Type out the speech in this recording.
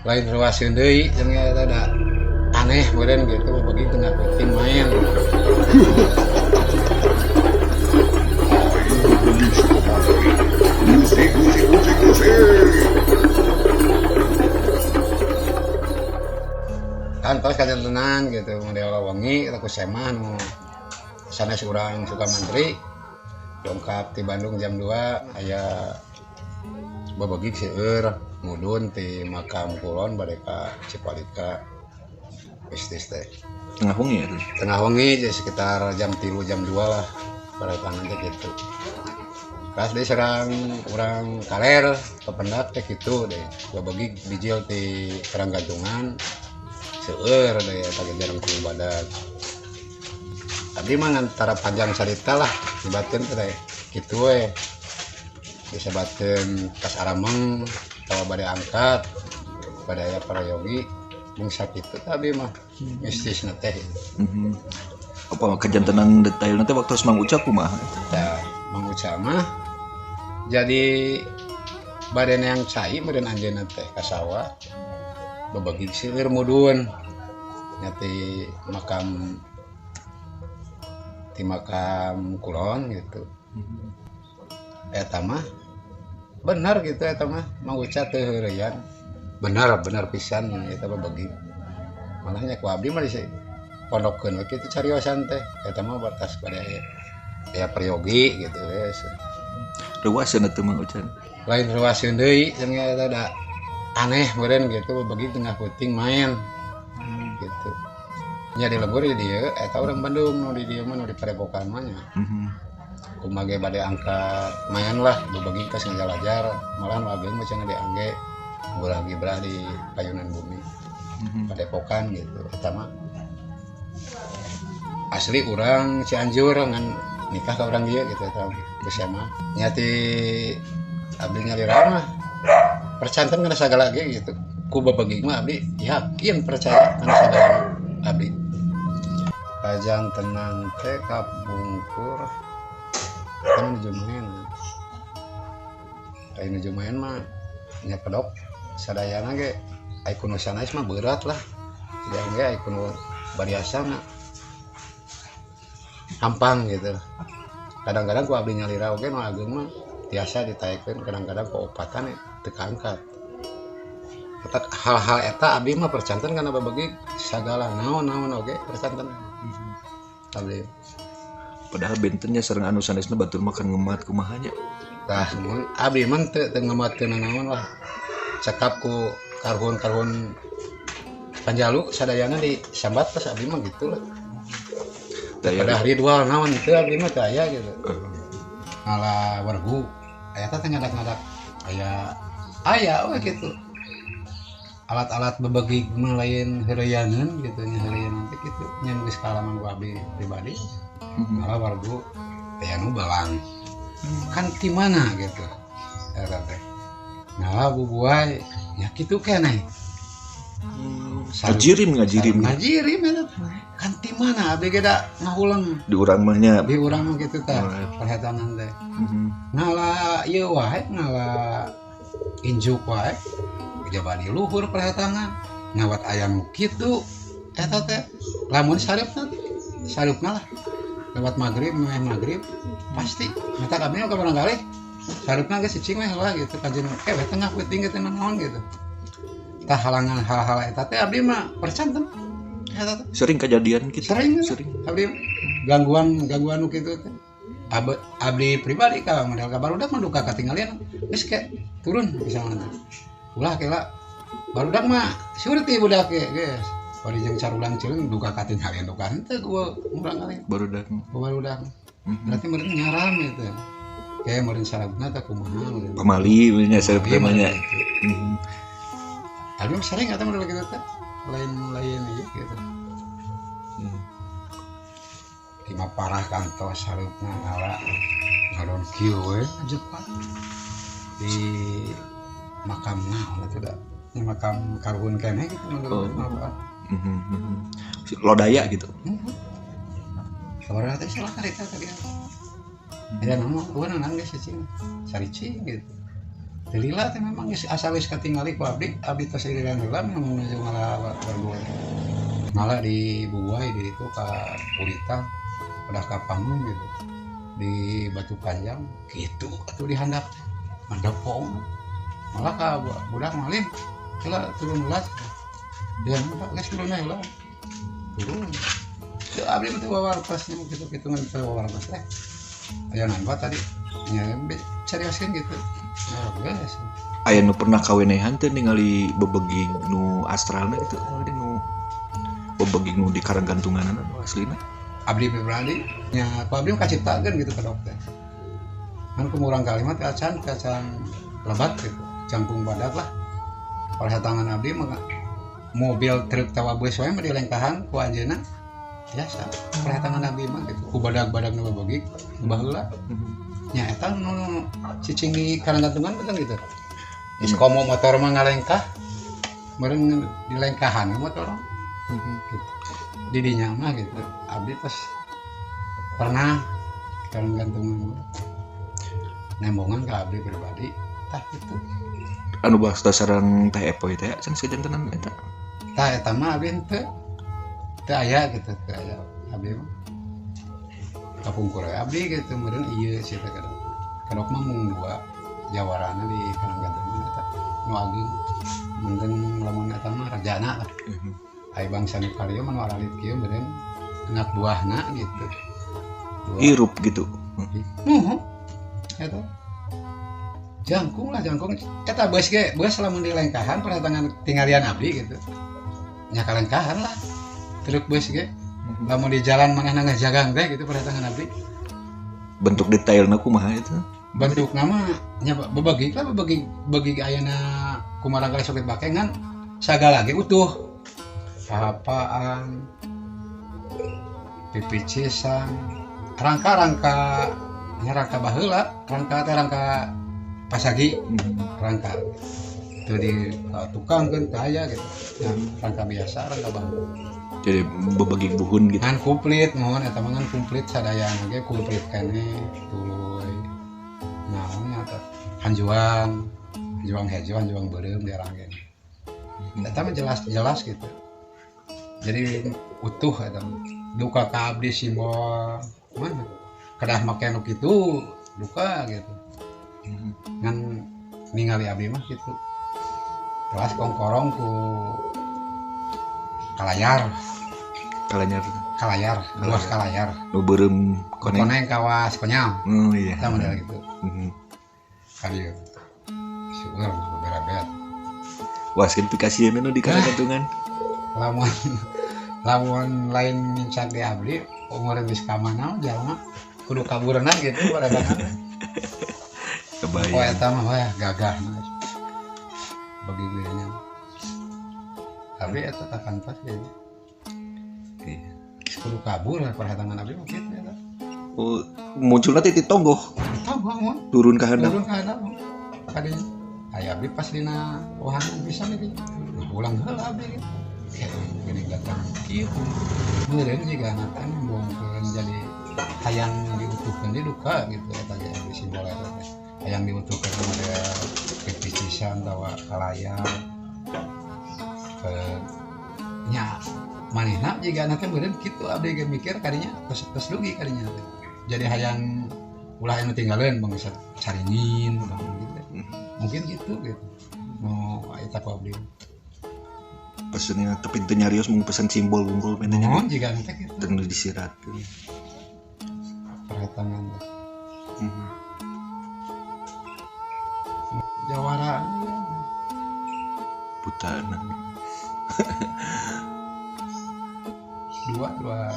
Lain ruaseun deui cenah eta da aneh meureun gitu bagi tengah peuting main. Musik, musik, musik, musik. Kantos kajantenan gitu model wengi eta ku semah nu sanes urang Sukamantri dongkap ti Bandung jam 2 aya babagig seueur mudun ti makam kulon bade ka Cipalika mistis teh. Tengah wengi ya tuh. Tengah wengi jadi sekitar jam 3 jam 2 lah baratangan teh gitu. Pas deui serang urang kaler kependak teh kitu deh babagig bijil ti Karanggantungan seueur deh eta ge jarang ku badag. Abdi mah antara panjang carita lah dibatkeun teh kitu we. Disebatkeun tas arameng atawa bade angkat bade aya parayogi mung sakitu teh abdi mah mistisna teh. Apa kajantenan detailna teh waktu Mang Uca kumaha? Tah Mang Uca mah jadi bade neang cai meureun anjeunna teh ka sawah babagi seueur mudun nya ti makam kulon gitu. Eta mah benar gitu eta mah Mang Uca teu heureuyan. Benar benar pisan eta mah bagi. Malah nya ku abdi mah dipondokkeun we kitu cariosan teh eta mah batas bade aya peryogi gitu geus. Reuaseun atuh Mang Uca. Lain reuaseun deui cenah eta da aneh meureun gitu bagi tengah peuting main gitu. Nya di lembur di dieu eta urang Bandung nu di dieu mah nu di Padepokan mah nya. Kumaha ge bade angkat main lah bebagi ka ngajalajar malah nu ageung mah cenah diangge ngurah gibrah di payunan bumi. Padepokan gitu eta mah asli urang Cianjur ngan nikah ka urang dieu gitu eta geus mah. Nya ti abdi nyalira mah percanten kana sagala ge gitu. Ku babagi mah abdi yakin percaya kana sagala abdi. Kajantenan teh kapungkur kan nuju main. Ai nuju main mah nya pedok sadayana ge ai kuno sanes mah berat lah. Jadi ge ai kuno bariasana hampang gitu. Kadang-kadang ku abdi nyalira oge nu ageung mah tiasa ditaekeun kadang-kadang ku opatan teu kaangkat. Eta hal-hal eta abdi mah percanten kana babagi sagala naon-naon oge percanten. Abdi. Padahal bentennya sareng anu sanesna batur mah kan ngemat kumaha nya. Tah mun abdi mah teu ngematkeun naon lah. Cekap ku karuhun-karuhun panjalu sadayana disambat pas abdi mah gitu lah. Daya. Pada ritual naon teu abdi mah teu aya gitu. Ngala wergu aya teh ngadak-ngadak aya aya we gitu. Alat-alat bebegi mah lain heureuyaneun gitu nya heureuyaneun teh kitu nya geus kaalaman ku abdi pribadi. Ngala wargu aya nu balang. Kan ti mana gitu eta teh. Ngala bubuai nya kitu keneh. Ngajirim, ngajirim. Ngajirim eta teh. Kan ti mana abdi ge da ngahuleng. Di urang mah nya. Di urang mah kitu tah perhetanan teh. Ngala ieu wae ngala injuk wae. Jaba di luhur perhetangan ngawat aya nu kitu eta teh lamun sarupna sarupna lah lewat maghrib meh maghrib pasti mata kami ka barangkali sarupna geus cicing meh lah gitu kajen we tengah peuting gitu naon gitu tah halangan hal-hal eta teh abdi mah percanten eta teh sering kejadian gitu sering, sering abdi gangguan nu kitu teh abdi pribadi ka model ka barudak mah duka katinggalian geus ke turun misalnya teh ulah kela barudak mah surti budak ge geus bari jeung carulang cileung duka katinggalian duka henteu gua urang kali barudak barudak berarti meureun nyaram gitu kayak meureun sarabna teh kumaha meureun pamali nya sarap Pamali, mah nya. gitu. Tapi mah sering atuh model kitu teh lain-lain ieu gitu. Lima parah kantos sarupna ngala ngalon kieu we Jepang di makam naon atuh da di makam karuhun keneh gitu menurut apa. Lodaya gitu. Sabar teh salah karita tadi. Aya nama gua nang geus cicing. Saricing gitu. Teu lila teh memang geus asal geus katingali ku abdi, abdi tos iriran heula memang menuju ngala berdua. Ngala di Buai di itu ka Purita, udah ka panggung gitu. Di Batu Panjang gitu atuh di handap teh. Mandepong. Malah ka budak malih heula turun heula. Dia mah geus turun heula. Turun. Teu abdi mah teu wawartos nya kitu-kitu ngan teu wawartos teh. Aya nambah tadi nya seriuskeun gitu. Oh, geus. Aya nu pernah kawenehan teh ningali bebegig nu astralna gitu, ningali nu bebegig nu di karanggantunganana nu aslina. Abdi pribadi nya ku abdi mah kaciptakeun gitu ka dokter. Kan ku murang kalimat acan lebat gitu, jangkung badak lah. Perhatangan abdi mah mobil truk tawa bus wae mah dilengkahan ku anjeunna. Biasa perhatangan abdi mah gitu, ku badak-badak nu bebegig baheula. Nya eta nu cicing di karanggantungan betul gitu. Geus komo motor mah ngalengkah, meureun dilengkahan motor. Gitu. Di dinya mah gitu. Abdi tos pernah karanggantungan nembongan ka abdi pribadi tah gitu. Anu bahasa sareng teh Epoy teh can sajantenan eta. Tah eta mah abdi henteu teu aya gitu, teu aya abdi mah. Kapungkur abdi gitu meureun ieu sih teh kadang. Kadok mah mung dua jawarana di karanggantungan eta nu ageung meureun lamun eta mah rajana lah. Ai bangsa nu kalieu mah nu aralit kieu meureun anak buahna gitu. Dua. Hirup gitu. Nuhun. Eta jangkung lah jangkung eta beus ge beus lamun dilengkahan perhatangan tinggalian abdi gitu. Nya kalengkahan lah. Truk beus ge lamun di jalan manehna ngajagang teh gitu perhatangan abdi. Bentuk detailna kumaha itu? Bentuk nama nya bebagi lah bebagi bagi ayana kumarang kali sok dipake ngan sagala ge utuh. Apaan pipicisan rangka-rangka nya rangka baheula, rangka teh rangka pasagi, rangka itu di tukang kan kaya gitu. Nah, rangka biasa, rangka baheula. Jadi bebagi buhun gitu. Ngan komplit mohon eta mah ngan komplit sadayana ge komplit keneh tuluy. Naon nya teh hanjuang, hanjuang hejo, hanjuang beureum di arang ge. Eta mah jelas-jelas gitu. Jadi utuh eta duka ka abdi simbol mana kedah make nu kitu duka gitu. Ngan ningali abdi mah gitu. Kelas kongkorong ku kalayar. Kalayar, luas kalayar. Nu beureum koneng. Koneng kawas konyol. Oh iya. Eta model gitu. Kali syukur berebet. Waskeun pikasieun nu di karanggantungan. Lamun lain nincak di abdi umur geus ka mana jalma kudu kaburna gitu barebangan. Kebayang. Oh eta mah wah gagah bagi gue nya. Tapi eta tah kantos gitu. Iya. Kudu kabur perhatangan abdi mah kitu eta. Oh, munculna teh ti tonggoh. Tonggoh mah. Turun ka handap. Turun ka handap. Kadinya. Aya abdi pas dina wahana bisa gitu. Nah, ulang heula abdi gitu. Gini datang kieu. Meureun jiga natan bongkeun jadi hayang diutuhkeun di duka gitu eta ge abdi simbol eta teh. Hayang diutuhkeun model pipicisan atawa kalayar. Nya manehna jiga teh meureun kitu abdi ge mikir kadinya tos dugi kadinya teh. Jadi hayang ulah anu tinggaleun bangsa caringin gitu. Mungkin gitu gitu. Mau eta ku abdi. Pesennya tapi teu nyarios mung pesen simbol wungkul pentenya. Mohon jiga teh kitu. Teu disiratkeun. Perhatangan. Jawara. Putana. Dua dua.